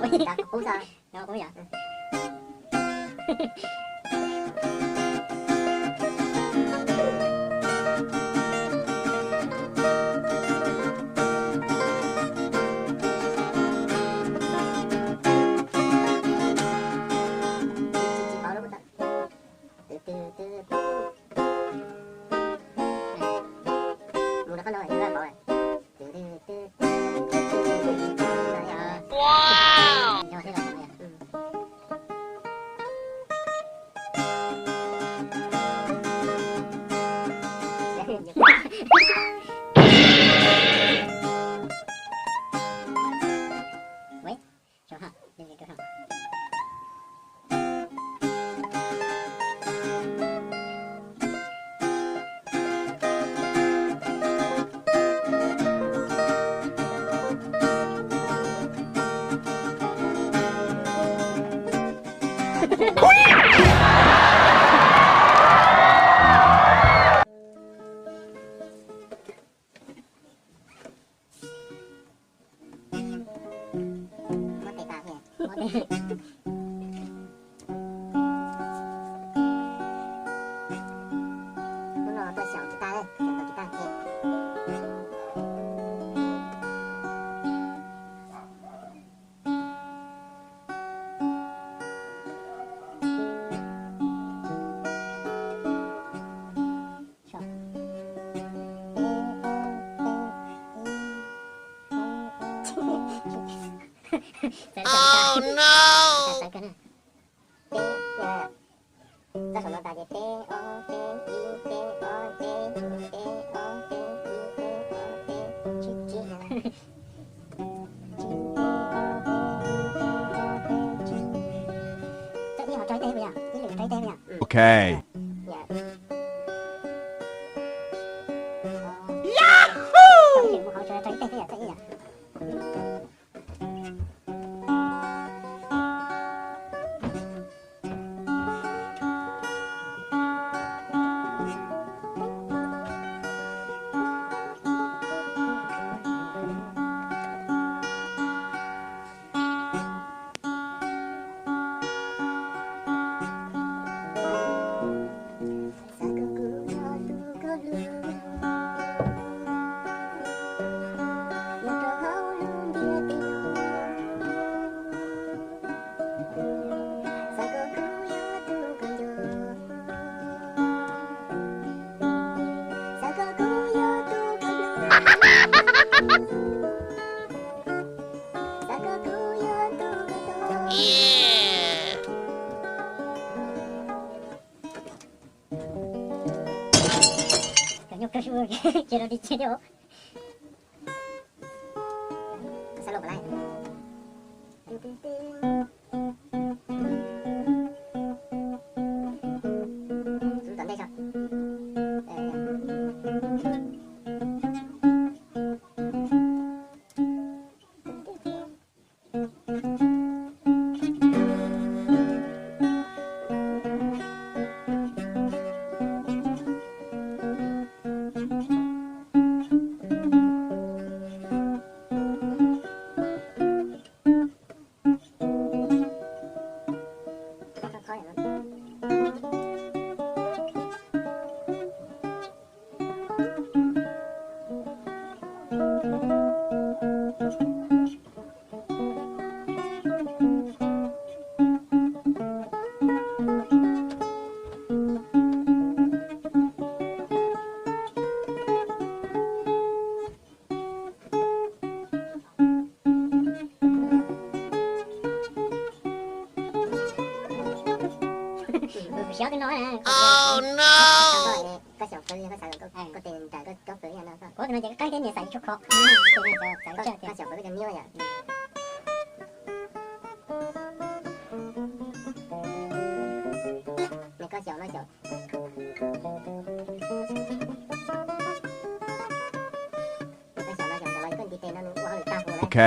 Ua li cas qub xwb. Qub yom. Mus rau qhov no, mus rau qhov no. Muab tes tas thiab. Muab tes. Hnub no tuaj xyaum tsis tag, xyaum tsis tag thiab. Oh no! Txog saum no tas ces peb ob peb ib peb ob peb ib peb ob peb ib peb ob peb tsib tsib. Tsob ib ho tsob ib teg puas yog? Ib lwm tsob ib teg puas yog? Ok. Yahoo! Tsob ib lwm mus hauv tsob ib teg thiab yom, tsob ib yom. Cov nyuj kawg su, cia rau li cia li os. Xav los pom lawm. Tom ntej tso. Cov twg no na? Koj xyaum pawv li koj xav kom koj tes nrawm koj pawv li no. Kuv tus no ces koj thiab niam xav tshua kho. Koj xyaum pawv koj cov niam yom. Nws koj xyaum no xyaum. Koj xyaum no xyaum no koj nti tes no nws ua hauj lwm tag huv lawm. Ok.